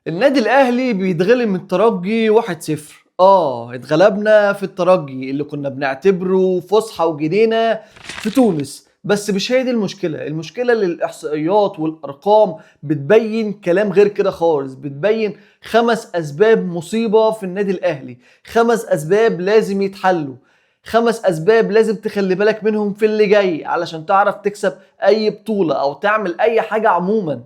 النادي الاهلي بيتغلب من الترجي 1-0. اتغلبنا في الترجي اللي كنا بنعتبره فسحة وجنينه في تونس، بس مش هي دي المشكلة. المشكلة اللي الاحصائيات والارقام بتبين كلام غير كده خالص، بتبين 5 اسباب مصيبة في النادي الاهلي، 5 اسباب لازم يتحلوا، 5 اسباب لازم تخلي بالك منهم في اللي جاي علشان تعرف تكسب اي بطوله او تعمل اي حاجة عموما.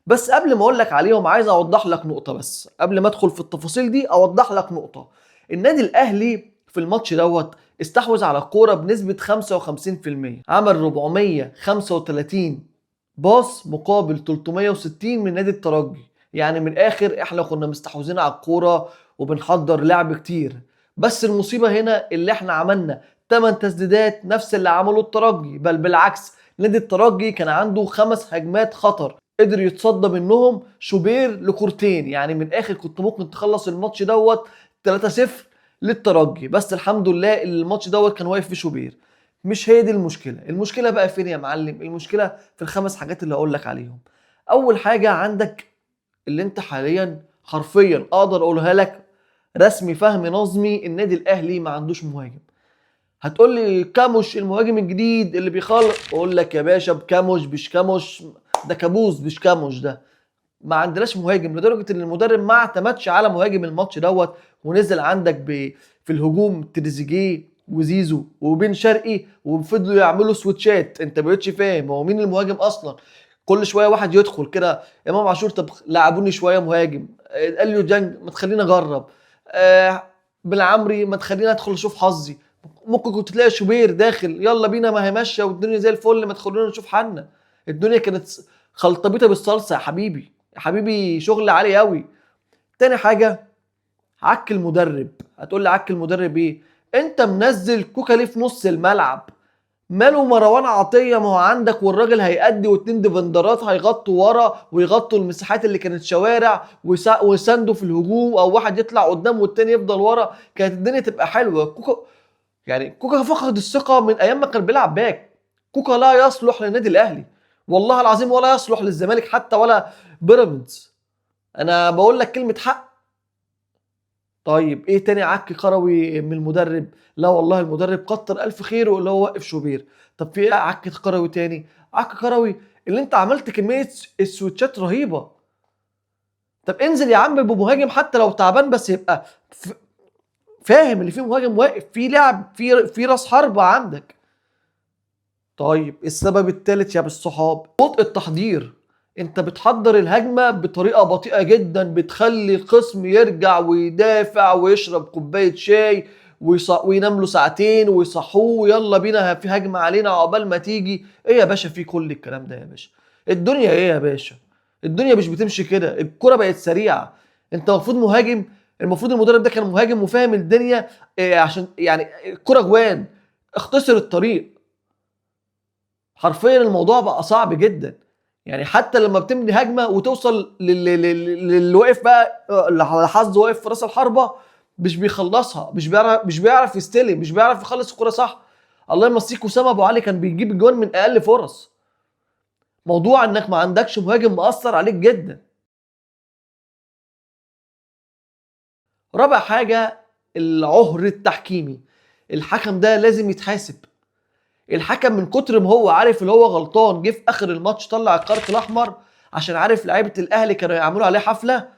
بس قبل ما اقول لك عليهم عايز اوضح لك نقطة، بس قبل ما ادخل في التفاصيل دي اوضح لك نقطة. النادي الاهلي في الماتش دوت استحوذ على الكورة بنسبة 55%، عمل 435 باص مقابل 360 من نادي الترجي. يعني من الاخر احنا كنا مستحوذين على الكورة وبنحضر لعب كتير، بس المصيبة هنا اللي احنا عملنا 8 تسديدات نفس اللي عمله الترجي، بل بالعكس نادي الترجي كان عنده 5 هجمات خطر قدر يتصدى منهم شوبير لكورتين. يعني من الاخر كنت ممكن تخلص الماتش دوت 3-0 للترجي، بس الحمد لله الماتش دوت كان واقف في شوبير. مش هي دي المشكلة، المشكلة بقى فين يا معلم؟ المشكلة في ال5 حاجات اللي هقول لك عليهم. اول حاجة عندك اللي انت حاليا حرفيا اقدر اقولها لك رسمي فهم نظمي، النادي الاهلي ما عندوش مهاجم. هتقول لي كاموش المهاجم الجديد اللي بيخلص، اقول لك يا باشا بكاموش مش كاموش، ده كابوس مش كاموش، ده ما عندناش مهاجم، لدرجة ان المدرب ما اعتمدش على مهاجم الماتش دوت ونزل عندك في الهجوم تريزيجيه وزيزو وبن شرقي وفضلوا يعملوا سويتشات، انت ما بقتش فاهم هو مين المهاجم اصلا. كل شوية واحد يدخل كده، امام عاشور طب لعبوني شوية مهاجم، قال له جانج ما تخليني اجرب، بالعمري ما تخليني ادخل اشوف حظي، ممكن كنت تلاقي شوبير داخل يلا بينا ما هي ماشية والدنيا زي الفل، ما تخلونا نشوف حالنا. الدنيا كانت خلطبيطه بالصلصه يا حبيبي، يا حبيبي شغل عالي قوي. تاني حاجة عك المدرب. هتقول لي عك المدرب ايه؟ انت منزل كوكا ليه في نص الملعب؟ ماله مروان عطية؟ ما هو عندك والراجل هيأدي، واتنين ديفندرات هيغطوا ورا ويغطوا المساحات اللي كانت شوارع ويساندوا في الهجوم، او واحد يطلع قدام والتاني يفضل ورا، كانت الدنيا تبقى حلوة. كوكا يعني كوكا فقد الثقة من ايام ما كان بيلعب باك. كوكا لا يصلح للنادي الاهلي والله العظيم، ولا يصلح للزمالك حتى ولا بيراميدز. انا بقول لك كلمة حق. طيب ايه تاني عك كروي من المدرب؟ لا والله المدرب كتر الف خيره اللي هو وقف شوبير. طب في ايه عك كروي تاني؟ عك كروي اللي انت عملت كمية السويتشات رهيبة. طب انزل يا عم بمهاجم حتى لو تعبان، بس يبقى فاهم اللي فيه مهاجم واقف، في لعب، في راس حربة عندك. طيب السبب الثالث يا بالصحاب، بطء التحضير. انت بتحضر الهجمة بطريقة بطيئه جدا، بتخلي الخصم يرجع ويدافع ويشرب كوباية شاي وينام له ساعتين ويصحوه يلا بينا في هجمة علينا عقبال ما تيجي. ايه يا باشا في كل الكلام ده يا باشا؟ الدنيا ايه يا باشا؟ الدنيا مش بتمشي كده، الكرة بقت سريعة. انت المفروض مهاجم، المفروض المدرب ده كان مهاجم وفاهم الدنيا إيه، عشان يعني الكرة جوان، اختصر الطريق. حرفيا الموضوع بقى صعب جدا. يعني حتى لما بتبني هجمة وتوصل للي واقف بقى، اللي على حظه واقف في راس الحربة، مش بيخلصها، مش بيعرف يستلم، مش بيعرف يخلص الكرة صح. الله يمسيك وسام ابو علي كان بيجيب الجوان من اقل فرص. موضوع انك ما عندكش مهاجم مأثر عليك جدا. رابع حاجة العهر التحكيمي. الحكم ده لازم يتحاسب. الحكم من كتر ما هو عارف اللي هو غلطان، جه في اخر الماتش طلع الكارت الاحمر عشان عارف لعيبة الاهلي كانوا يعملوا عليه حفلة،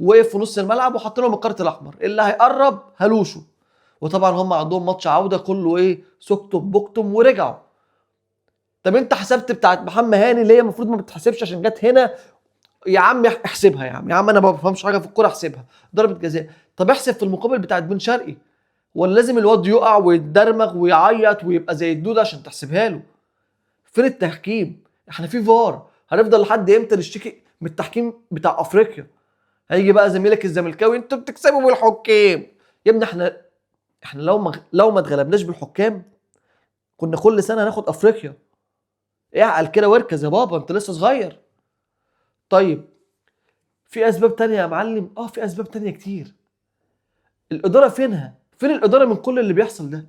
وقف في نص الملعب وحط لهم الكارت الاحمر، اللي هيقرب هلوشه. وطبعا هم عندهم ماتش عوده كله ايه، سكتم بكتم ورجعوا. طب انت حسبت بتاعت محمد هاني اللي هي المفروض ما بتحسبش عشان جت هنا؟ يا عم احسبها يا عم، يا عم انا ما بفهمش حاجة في الكورة، احسبها ضربه جزاء. طب احسب في المقابل بتاعت بن شرقي، ولا لازم الواد يقع ويتدرمغ ويعيط ويبقى زي الدود عشان تحسبها له؟ فين التحكيم؟ احنا في فار، هنفضل لحد امتى نشتكي من التحكيم بتاع افريقيا؟ هيجي بقى زميلك الزملكاوي انتوا بتكسبوا بالحكام. يا ابني احنا لو ما اتغلبناش بالحكام كنا كل سنة هناخد افريقيا. اعقل كده واركز يا بابا، انت لسه صغير. طيب في اسباب تانية يا معلم؟ في اسباب تانية كتير. الادارة فينها؟ فين الادارة من كل اللي بيحصل ده؟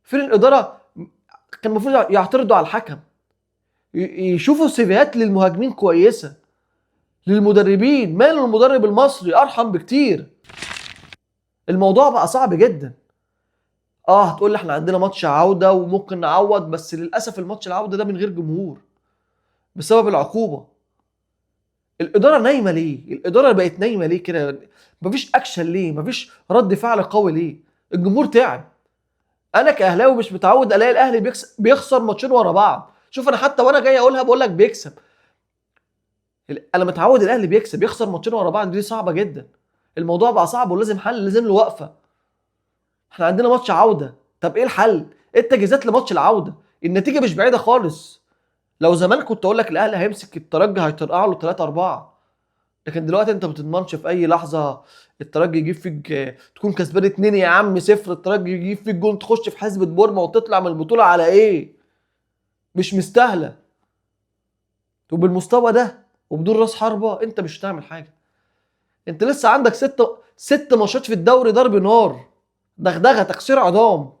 فين الادارة؟ كان المفروض يعترضوا على الحكم، يشوفوا سيفيهات للمهاجمين كويسة. للمدربين. ماله المدرب المصري ارحم بكتير. الموضوع بقى صعب جدا. هتقول لي احنا عندنا ماتش عوده وممكن نعوض، بس للاسف الماتش العودة ده من غير جمهور بسبب العقوبة. الادارة نايمة ليه؟ الادارة بقت نايمة ليه كده؟ مفيش اكشن ليه؟ مفيش رد فعل قوي ليه؟ الجمهور تعب. انا كاهلاوي مش متعود الاقي الاهلي بيخسر ماتشين ورا بعض. شوف انا حتى وانا جاي اقولها بقول لك بيكسب. انا متعود الاهلي بيكسب، يخسر ماتشين ورا بعض دي صعبة جدا. الموضوع بقى صعب ولازم حل، لازم له وقفه. احنا عندنا ماتش عوده، طب ايه الحل؟ ايه التجهيزات لماتش العودة؟ النتيجة مش بعيدة خالص. لو زمان كنت اقول لك الاهلي هيمسك الترجي هيطرقع له 3-4، لكن دلوقتي انت ما بتضمنش في اي لحظة الترجي يجيب فيك، تكون كسبان 2 يا عم 0، الترجي يجيب فيك جون تخش في حسبه بورما وتطلع من البطولة على ايه؟ مش مستاهلة. وبالمستوى ده وبدون راس حربه انت مش هتعمل حاجة. انت لسه عندك ست ماتشات في الدوري ضرب نار، دغدغه، تكسير عظام.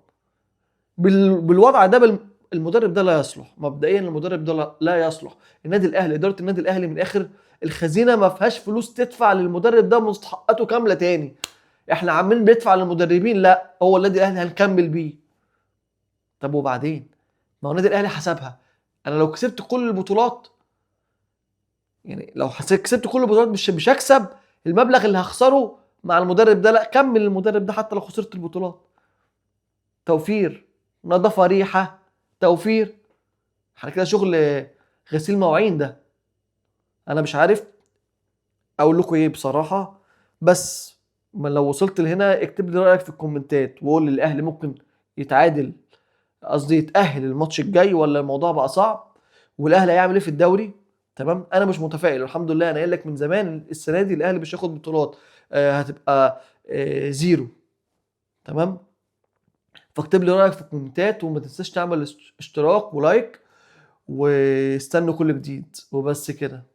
بالوضع ده المدرب ده لا يصلح. مبدئيا المدرب ده لا يصلح. النادي الاهلي، ادارة النادي الاهلي من اخر الخزينة ما فيهاش فلوس تدفع للمدرب ده مستحقاته كاملة تاني. احنا عمالين بندفع للمدربين، لا هو النادي الاهلي هنكمل بيه. طب وبعدين؟ ما هو النادي الاهلي حسبها، انا لو كسبت كل البطولات، يعني لو كسبت كل البطولات مش هكسب المبلغ اللي هخسره مع المدرب ده، لا كمل المدرب ده حتى لو خسرت البطولات. توفير، نظافة، ريحه، توفير. احنا كده شغل غسيل مواعين ده. انا مش عارف اقول لكم ايه بصراحة، بس ما لو وصلت لهنا اكتب لي رايك في الكومنتات وقول لي الاهلي ممكن يتعادل، قصدي يتاهل الماتش الجاي، ولا الموضوع بقى صعب، والاهلي هيعمل ايه في الدوري. تمام، انا مش متفائل الحمد لله. انا قايل لك من زمان السنة دي الاهلي مش هياخد بطولات، هتبقى zero. تمام، فاكتب لي رايك في الكومنتات، وما تنساش تعمل اشتراك و like، واستنوا كل جديد. وبس كده.